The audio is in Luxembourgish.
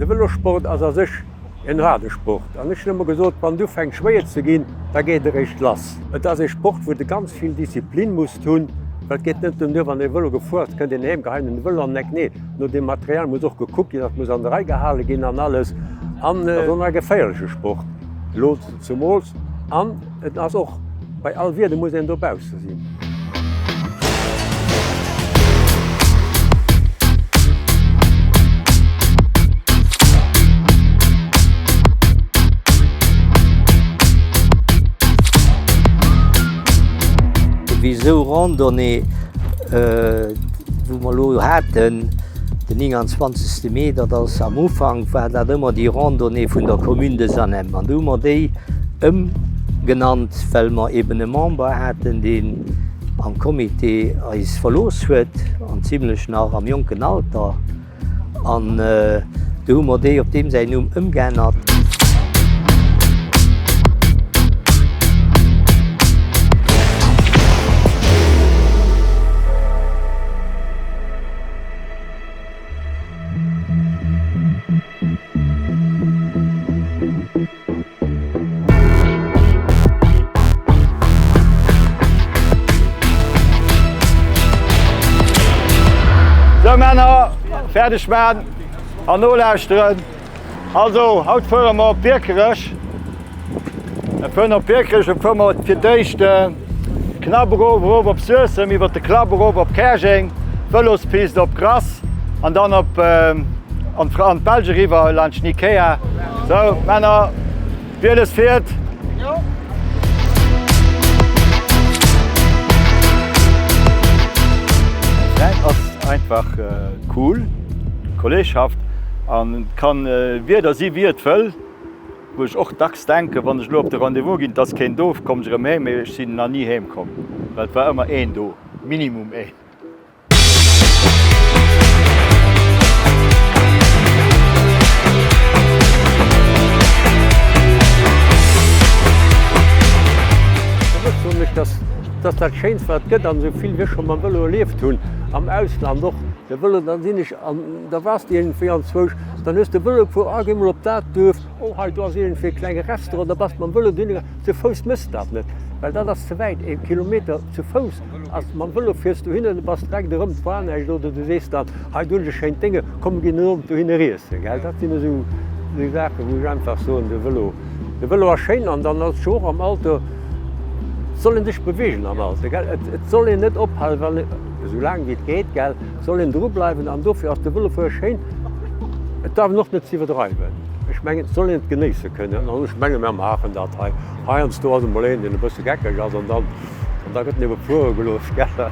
De Vëlossport ass a sech en haarde Sport an ech hunn ëmmer gesot, wann et ufänkt schwéier ze ginn, da geet et eréischt lass. Et ass ee Sport, wou de ganz vill Disziplin muss hunn, well et geet net nëmmen duer, wann ee Vëlo gefuer ass, kënnt een heem, geheit en de Vëlo an den Eck. Nee, no deem Material muss och gekuckt ginn, dat muss an der Rei gehale ginn an alles. An et ass och nach e geféierleche Sport, elo zemools. An et ass och bei all Wieder muss een dobausse sinn. Wéi sou Randonnée, wou mer elo haten, den 29. Mee, dat ass am Ufank war dat ëmmer déi Randonnée vun der Commune de Sanem. An du hu mer déi ëmgenannt, well mer eben e Member haten, deen am Comité eis verlooss huet, an zimlech nach am jonken Alter. An du hu mer déi op deem säin Numm ëmgeännert. Sou Männer, fäerdeg maan an nolauschteren. Also haut fuere mer op Biekerech. Mir fueren op Biekerech an fuere mer fir d'éischt knapp erof erof op Suessem, iwwer de Klapp erof op Käerjeng, Vëlospist op Grass an dann op an d'Belge eriwwer laanscht den Ikea. Sou Männer, Wieles fiert! Mäin ass einfach cool, Kolleegschaft an kann Wieder si wéi et wëll. Wou ech och dacks denken, wann ech elo op de Rendez-vous ginn, et ass keen do, kommen ech erëm heem, mee ech sinn nach ni heem komm, well et war ëmmer een do, minimum een. Fir mech soen ech, dass dass dat Schéinst wat et gëtt, an esou vill wéi ech scho mam Vëlo erlieft hunn, am Ausland och, de Vëlo, da sinn ech an, da waars de iergendwéi anzwousch, dann hues de Vëlo gefuer, ah géi mol op dat Duerf, oh hei do ass iergendwéi e klenge Restaurant, da bass de mam Vëlo dohinner gaangen. Zu Fouss mëss de dat net, well dat ass ze wäit, ee Kilometer zu Fouss ass, mam Vëlo fiers dohinner, du bass direkt erëm, et war näischt, oder du sees dann, hei do hunn ech e schéint Dénge, komm mir ginn den Owend dohinner iessen, gell. Dat sinn esou Saachen, wou ech einfach soen, de Vëlo, de Vëlo ass schéin an dann ass jo och am Alter, et soll een sech beweegen am Alter, gell, et soll een net ophalen, wann, esou laang wéi et geet, gell, soll een dru bleiwen an dofir ass de Vëlofuere schéin. Et darf een och net ze iwwerdreiwen. Ech mengen, et soll een et genéisse kënnen an ech menge mer maachen dat hei. Heiansdo ass emol een, deen e bësse geckeg ass an dann, an da gëtt en ebe fuere gelooss, gell.